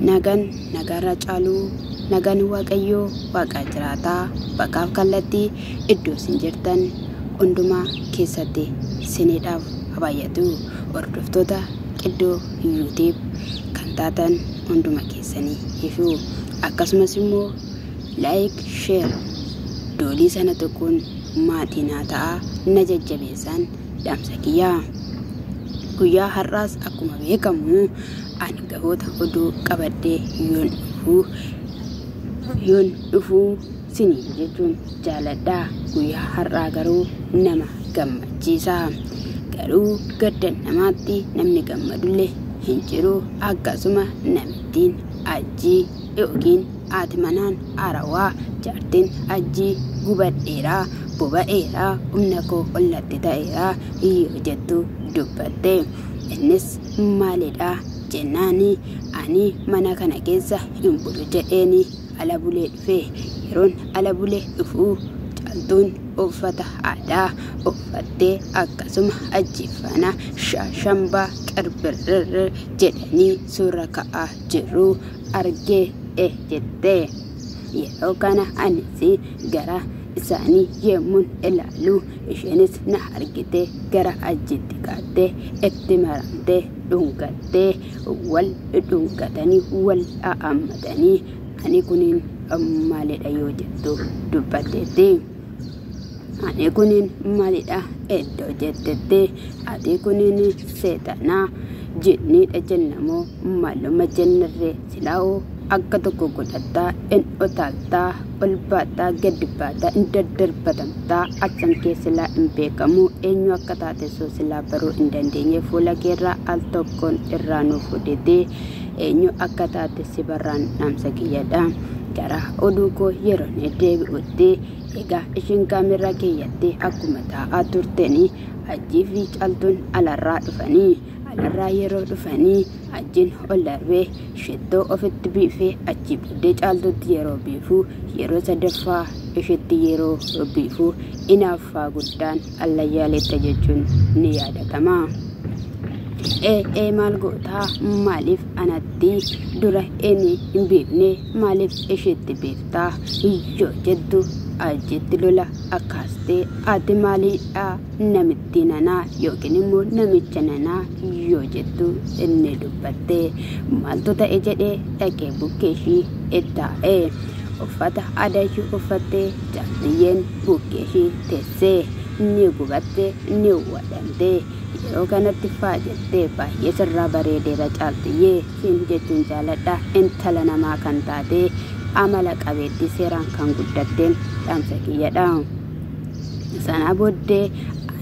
Nagaan nagaarraa caaluu nagaan Waaqayyoo Waaqa jiraataa bakkaaf kallattii iddoo isin jirtan hundumaa keessatti isiniidhaaf haa baay'atu. Hordoftoota Qiddoo YouTube kan taatan hunduma keessanii ifuu akkasumas immoo like share doolii sana tuquun maatii naa ta'aa na jajjabeessaan dhaamsa kiyyaa. Guyyaa har'aas akkuma beekamu angafoota oduu qabadhee yoon dhufuu siniin jechuun jaaladha. Guyyaa har'aa garuu nama gammachiisa. Garuu gadda namaatti namni gammadullee hin jiru. Akkasuma namittiin ajjii yookiin haati manaan harawaa jaartiin ajjii gubadheeraa boba'eeraa humna koo ollatti ta'eeraa yoo jettu dubbatte. Innis maalidha jennaani ani mana kana keessa hin bulu jedheeni ala bulee dhufe. Yeroon ala bulee dhufuu Caaltuun uffata aadaa uffattee akkasuma ajjiifana shaashambaa qirbirrir jedhanii suura ka'aa jiru argee jette. Yeroo kana anis gara isaanii yemmuun ilaalu isheenis na argite gara achitti kaattee itti maramtee dhungattee wal dhungatanii wal haammatanii ani kuniin maalidha yoo jettu dubbatteetti. Ani kuniin maalidha iddoo jettetti ati kuniin seexanaa jinniidha jennamoo maaluma jennarree silaa'oo akka tokko godhattaa in otaaltaa ol baattaa gadi baattaa in daddarbatamtaa aksan kee silaa hin beekamu eenyu akka taate soo silaa baruu hin dandeenye fuula keerraa al tokkoon irraa nuuf fudhite eenyu akka taate si barraan dhaamsa kiyyadha. Gara oduu koo yeroo inni deebi'utti egaa ishiin kaameraa keeyyattee akkuma taa'aa turtanii ajjii fi Caaltuun alarraa dhufanii alarraa yeroo dhufanii ajjiin ol darbee shittoo ofitti biifee achi booddee Caaltuutti yeroo biifuu yeroo sadaffaa isheetti yeroo biifuu inaaffaa guddaan allayyaaleetta jechuun ni yaadatama. Ee maal gootaa maaliif anatti dura inni hin beekne maaliif isheetti beektaa yoo jettu achitti lola akkaastee ati maaliidha namitti nanaa yookiin immoo namicha nanaa yoo jettu inni dubbattee maaltu ta'e jedhee dhaqee bukkee ishii ittaa'e uffata aadaa ishii uffattee Caaltiyyeen bukkee ishii teessee ni gubatte ni wadhamte. Yeroo kanatti faa jettee baay'ee sirraa bareedeera Caaltiyyee siin jechuun jaaladha intala namaa kan taate amala qabeettii seeraan kan guddatteen dhaamsa kiyyadha. Sana booddee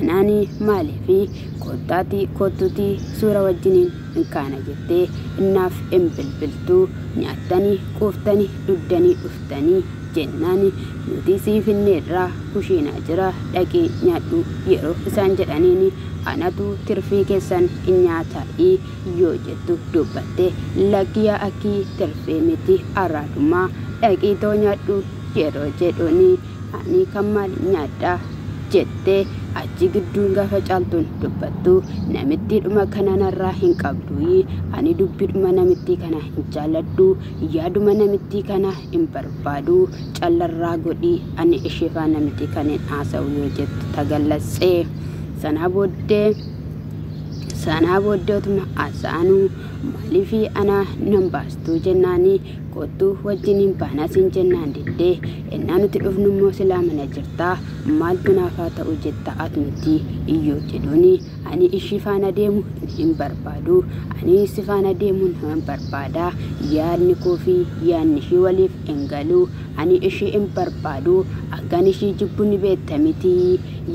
anaani maaliifi kottaatii kottuutii suura wajjiniin hin kaana jettee innaaf hin bilbiltuu nyaattanii quuftanii dhuddanii dhuftanii jennaani nuti siifinneerraa kushiinaa jira dhaqii nyaadhu yeroo isaan jedhaniini anatu tirfii keessan hin nyaataa'ii yoo jettu dubbatte lakkiyaa akkii tirfii miti araadumaa dhaqii too nyaadhu yeroo jedhuuni ani kan maal nyaadhaa jettee achi gidduun gaafa Caaltuun dubbattu namittiidhuma kana narraa hin qabdu ani dubbiidhuma namittii kana hin jaaladhu yaaduma namittii kana hin barbaadu callarraa godhii ani ishee faana namittii kan hin haasa'u yoo jettu tagallatsee. Sana booddee utuma haasa'anuu maaliif ana nan baastuu jennaani kottuu wajjiniin baanaa siin jennaan diddee innaa nuti dhufnu immoo silaa mana jirtaa maaltu naaf haa ta'u jetta ati nuti iyyoo jedhuuni ani ishii faana deemu hin barbaadu ani si faana deemuun hin barbaada yaadni koo fi yaadni ishii waliif hin galu ani ishii hin barbaadu akkan ishii jibbu ni beekta miti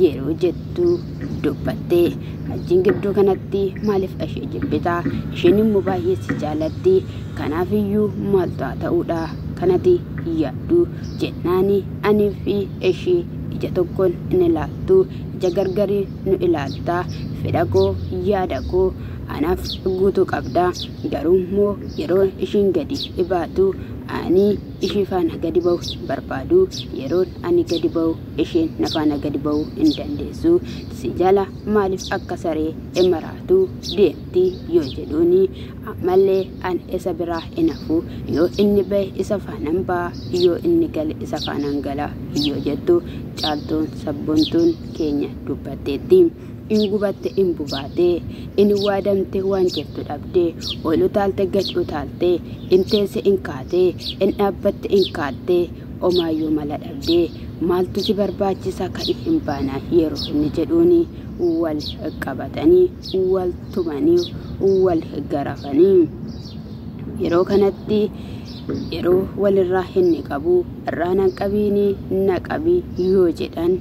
yeroo jettu dubbatte. Achiin gidduu kanatti maaliif ishee jibbitaa isheen immoo baay'ee si jaalatti kanaafiyyuu maaltu haa ta'uudha kanatti yaaddu jennaani ani fi ishee ija tokkoon in ilaaltu ija gargarii nu ilaalta fedha koo yaada koo Anaaf guutuu qabda. Garuu immoo yeroo ishiin gadi baatu ani ishii faana gadi ba'u hin barbaadu. Yeroon ani gadi ba'u isheen na faana gadi ba'uu hin dandeessu. Si jala maaliif akka saree maraatu deemti yoo jedhuuni ammallee ani isa biraa hin hafu. Yoo inni ba'e isa faanaan ba'a, yoo inni gale isa faanaan gala yoo jettu Caaltuun sabboontuun keenya dubbatteetti. In gubatte in bubaate, in waadamte waan jettu dhabde, ol utaalte gad utaalte, in teesse in kaate, in dhaabbatte in kaatte, omaayyuu mala dhabde. Maaltu si barbaachisa ka'i hin baana yeroo inni jedhuuni wal qabatanii wal tumanii wal garafanii. Yeroo kanatti yeroo walirraa hin qabu irraa nan qabiini na qabi yoo jedhan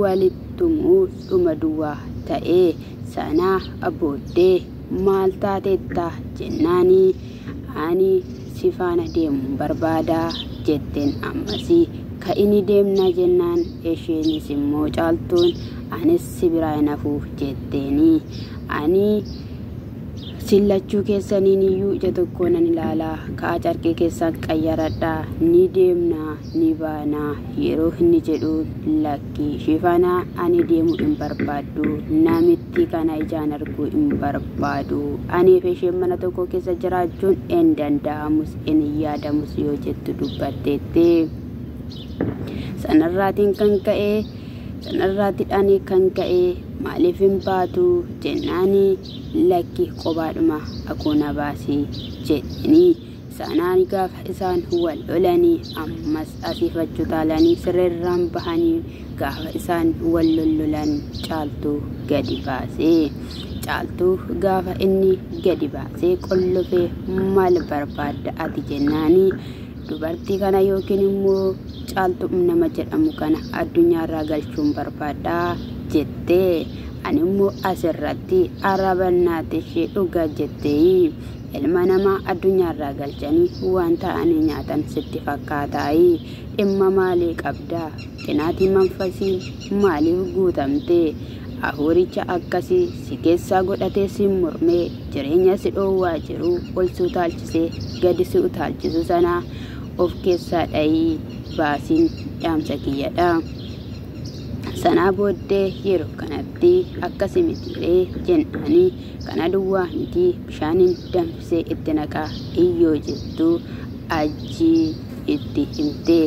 walittumuu dhuma duwwaa ta'ee. Sana booddee maal taateetta jennaani ani si faana deemuun barbaada jetteen ammasii ka'ini deemna jennaan isheenis immoo Caaltuun anis si biraa hin hafu jetteeni. Ani sillachuu keessaniin iyyuu ija tokko nan ilaalaa ka'a carqii keessan qayyaradhaa ni deemnaa ni baanaa yeroo inni jedhu lakki ishee faana ani deemuu hin barbaaddu, namitti kana ijaan arguu hin barbaadu, aniif isheen mana tokko keessa jiraachuun hin danda'amus hin yaadamus yoo jettu dubbatteetti. Sanarraatiin kan ka'e sanarraatidhaan kan ka'e maaliif hin baatu jennaani lakki qobaadhuma akoona baasii jedhanii sanaan gaafa isaan wal lolanii ammas asiifachuu taalanii sirreerraan bahanii gaafa isaan wal lollolan Caaltuu gadi baasee. Caaltuu gaafa inni gadi baasee qollofee maal barbaadda ati jennaani dubartii kana yookiin immoo Caaltuu nama jedhamu kana addunyaarraa galchuun barbaaddaa jettee. Ani immoo asirratti arrabannaati ishee dhugaa jettee ilma namaa addunyaarraa galchanii waan ta'anii nyaatan sitti fakkaataayi. Dhimma maalii qabdaa? Qinaatii manfasii maaliif guutamtee? Hafuuricha akkasii si keessaa godhatee si mormee jireenya si dhoowwaa jiru ol si utaalchisee gadi si utaalchisu sana of keessaa dhayii baasiin dhaamsa kiyyadha. Sanaa booddee yeroo kanatti akkasi mitiiree jennaani kana duwwaa miti bishaaniin danfisee itti naqaa iyyoo jettu ajjii itti himte.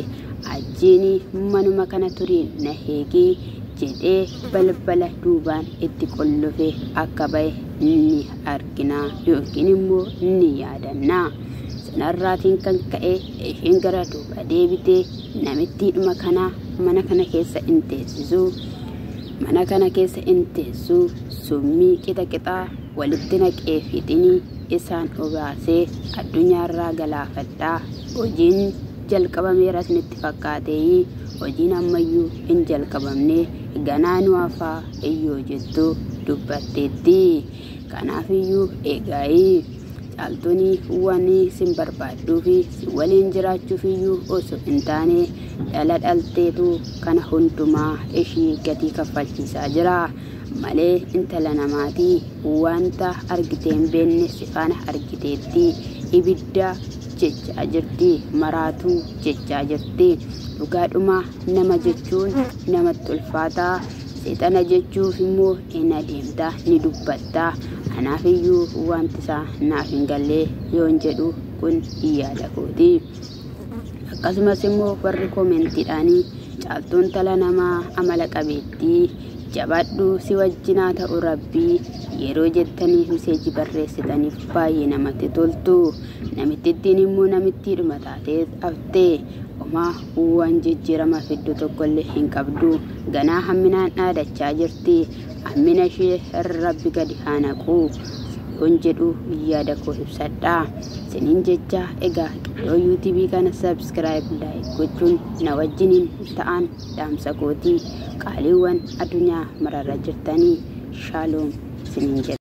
Ajjiin manuma kana turiin na eegi jedhee balbala duubaan itti qollofe akka ba'e ni argina yookiin immoo ni yaadanna. Sanarraatiin kan ka'e isheen gara duuba deebitee namittiidhuma kana mana kana keessa hin teessisu. Mana kana keessa hin teessu summii qixa qixaa walitti naqee fixini isaan obaasee addunyaarraa galaafadhaa. Hojiin jalqabameera isinitti fakkaatee hojiin ammayyuu hin jalqabamne ganaa nu hafaa iyyoo jettu dubbatteetti. Kanaafiyyuu eegaayii Caaltuun waan sin barbaadduu fi si waliin jiraachuuf iyyuu osoo hin taane dhala dhalteetu kana hundumaa ishii gatii kaffalchiisaa jira. Malee intala namaatii wanta argitee hin beekne si faana argiteetti ibidda jechaa jirti, maraatuu jechaa jirti. Dhugaadhuma nama jechuun namatti ulfaataa. Seexana jechuuf immoo hin adeemta ni dubbatta. Anaaf iyyuu wanti isaa naaf hin galle yoon jedhu kun yaada kooti. Akkasumas immoo warri koomentiidhaanii Caaltuun tala namaa amala qabeettii jabaadhu si wajjinaa ta'u rabbii yeroo jettanii miseeji barreessitaniif baay'ee namatti toltu. Namittittiin immoo namittiidhuma taatee haftee homaa waan jijjiirama fiddu tokkollee hin qabdu. Ganaa hamminaan dhaadachaa jirti. Hammina ishee rabbi gadi haa naqu yoon jedhu yaada koo ibsadha. Siniin jecha egaa qeerroo yuutuubii kana sabskiraayib laayik gochuun na wajjiniin ta'an dhaamsa kootii qaaliiwwan addunyaa mararra jirtanii shaaloom siniin jedha.